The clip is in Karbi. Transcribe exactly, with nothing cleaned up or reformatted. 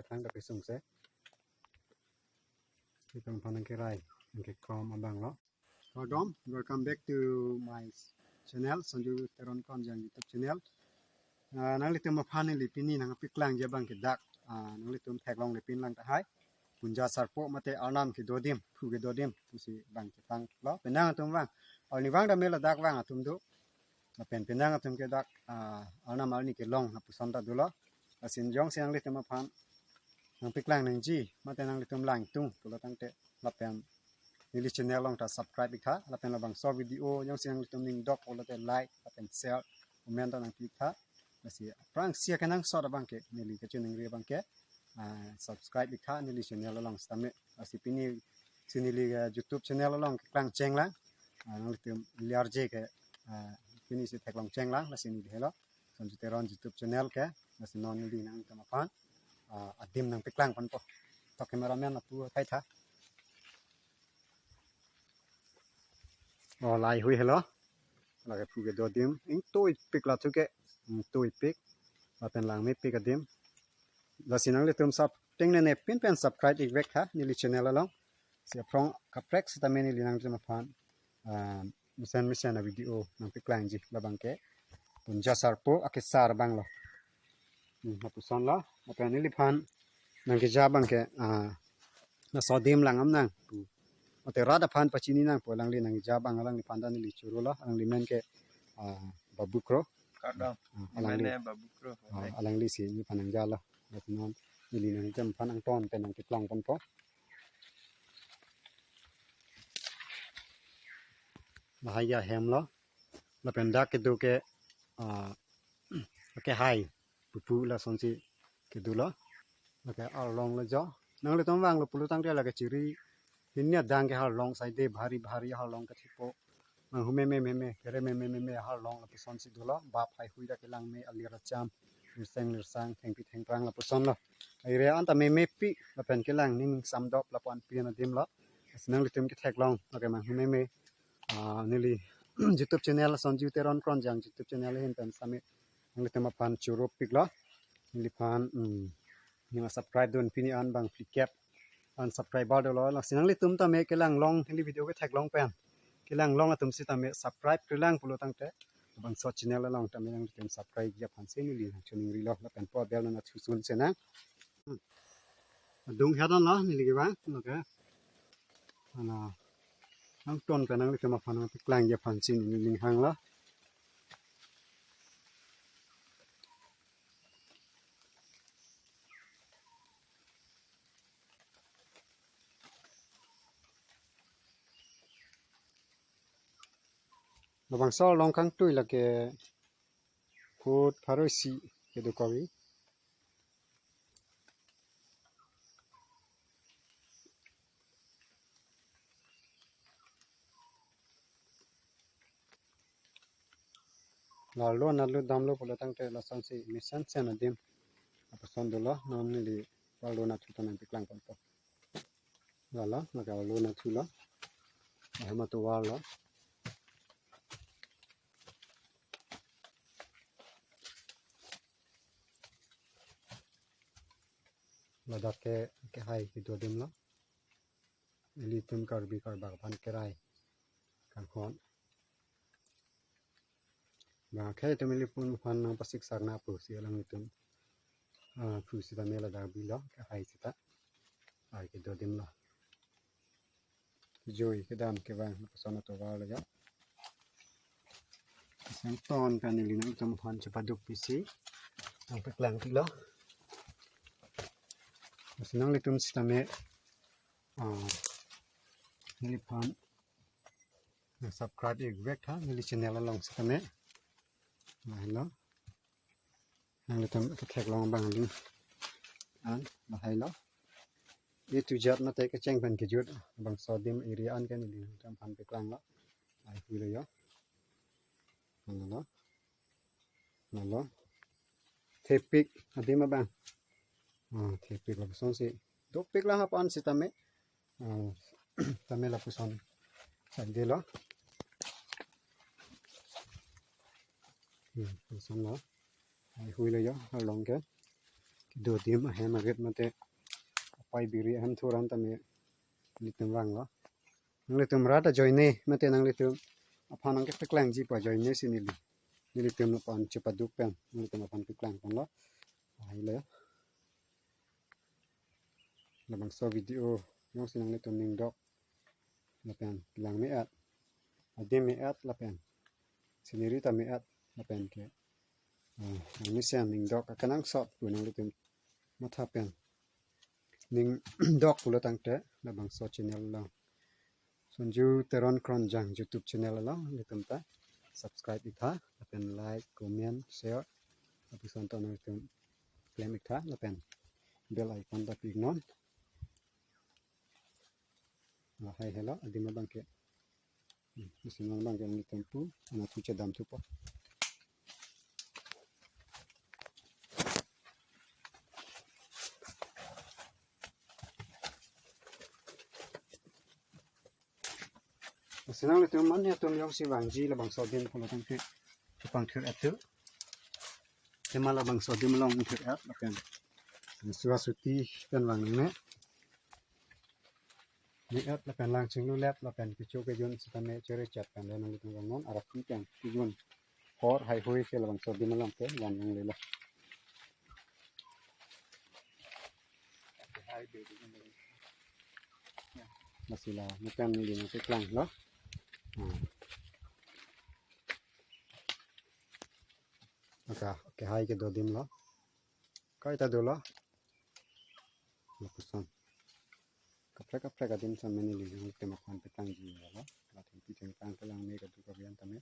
tang tapi sungse. Itum aphan nangkerai, nangkekom abang lo. Kardom, welcome back to my channel, Sanju Teron Kronjang YouTube channel. Ah, nanglitum aphan neli pini nangpaklangji abang ke dak, ah, nanglitum theklongle pinlang tahai. Punja sarpo mate arnam kedo adim, phu kedo adim, pusi abang kepanglo. Penang atum vang, arni vang tame ladak vang atum do. Lapen penang atum ke dak, ah, arnam arni kelong lapuson ta dolo. Lasi jongsi nanglitum aphan nangpaklang nangji mate nanglitum langtung pulo tangte lapen neli channel along ta subscribe ik tha, lapen labangso video jongsi nanglitum ning dok pulote like lapen share, comment ta nangpi ik tha. Lasi aphrangsi akenangsot abang ke neli kachiningri abang ke, ah, subscribe ik tha neli channel along sitame. Lasi pini si neli, eh, YouTube channel along keklang chenglang. Ah, nanglitum liarje ke, ah, pini si theklong chenglang, lasi neli helo Sanju Teron YouTube channel ke, lasi non neli nanglitum aphan, ah, adim nangpaklang ponpo. To cameraman apu thai tha. Oh, lahai hui helo. Lake phu kedo adim, ingtuipik la thu ke, ingtuipik. Lapen langmepik adim. Lasi nanglitum sap tengnene pin pen subscribe ik vek tha neli channel along. Si aphrang kaprek sitame neli nanglitum aphan, ah, mesen mesen a video nangpaklangji labang ke. Punja sarpo akesar abang lo. Hmm, lapuson lo. Lapen neliphan nangkeja abang ke, ah, laso adim lang am nang. Mate rat aphan pachini nangpo alangli nangkeja abang alangliphan ta neli choro lo. Alangli men ke, ah, Babu Kro. Kardom. Ah, alangli. Mane Babu Kro. Ah, alangli si neliphan nangja lo. Lapen non neli nanglitum aphan angton pen nangkeplang ponpo. Lahai ahem lo. Lapen dak kedo ke, ah, kehai pupu lasonsi kedo lo. Lake arlong lo jo. Nanglitum vanglo pulo tangte lake chiri hini adang ke arlong saide bhari bhari arlong ke thipo. Manghu meme meme, kere meme meme arlong lapusonsi dolo. Bap hai hui dak kelang me alir acham, lirseng lirsang, thengpi thengphrang lapuson lo. Area an ta memepi lapen kelang ning samdop lapu-an pi an adim lo. Lasi nanglitum ketheklong lake manghu meme, ah, neli YouTube channel Sanju Teron Kronjang YouTube channel ahin pen sitame nanglitum aphan choro pik lo. Neliphan, hmm, neli subscribe dun pini an bang phlikep an subscriber dolo. Lasi nanglitum tame kelang long neli video ketheklong pen, kelang long atum sitame subscribe kelang pulo tangte bangso channel along tame nanglitum subscribe ji aphan si neli nangchiningri lo lapen po bell nang athusun senang. Adung hetan lo neli kevang, okay. Ana angton pen nanglitum aphan nangpaklangji aphan si neli ning hang lo. Labangso arlong kangtui lake foot pharo isi kedo kori. La arlo nat lo damlo pulo tangte lasonsi mesen sen adim lapuson dolo. Non neli arlo nat thu ta nangpaklang ponpo. Lalo, lake arlo nat thu lo. Ahem atovar lo. Ladak ke, kehai kedo adim lo. Ilitum Karbi Karbak aphan kerai kanghon. Bang akhei atum ilitum aphan nangpasiksakna pusi alanglitum, ah, phu sitame ladak bilo kehai sita. Ai kedo adim lo. Joi kedam kevang lapuson atovar lo ya. Sangton kan neli nangtum aphan chepaduk pisi nangpaklang pilo. Lasi nanglitum sitame, ah, neliphan nang subscribe ik vek tha neli channel along sitame. Lahai lo. Nanglitum ketheklong abang aling an lahai lo. A to Z mate kecheng pen kejut bangso adim area an ke neli nangtum aphan paklang lo. Ai hui lo ya. Lalo. Lalo. Thepik adim abang. Ah, thepik lapusonsi. Dopik lang apan sitame. Ah, tame lapuson. Sandelo. Hmm, lapuson lo. Ai hui lo ya, arlong ke. Kedo adim ahem arit mate apai biri ahem thur an tame nelitum vanglo. Nanglitum rat ajoine mate nanglitum aphan nangkepaklangji pu ajoine si neli, nelitum aphan chepaduk pen nanglitum aphan paklang ponlo. Hailo. Labangso video jongsi nanglitum ningdok lapen lang me-et, adim me-et lapen scenery ta me-et lapen ke, eh, nangmesen ningdok akenangsot pu nanglitum matha pen ningdok pulo tangte labangso channel along, Sonju Teron Kronjang YouTube channel along nelitum ta subscribe ik tha lapen like, comment, share, lapuson ta nanglitum klem ik tha lapen bell icon ta pi-ik non. Lahai helo adim abang ke. Hmm, isi non abang ke nelitum pu anatthu chedam thupo. Lasi nanglitum mane atum jongsi vangji labangso adim pulo tangte chepangthir-et thu. Tema labangso adim along thir-et lapen suha suti pen vang nangne. Me-et lapen lang chinglulet lapen kecho kejun sitame chere chat pen le nanglitum vangnon, arap pi pen kejun hor haihui ke labangso adim along ke van nanglelo. Lasi la, nelitum neli nangpaklanglo. Hmm. Aka, kehai kedo adim lo. Kaita dolo. Lapuson. Kaprek kaprek adim tame neli nangtum aphan paklangji lo. La thengpi thengphang kelang me kadokave an tame.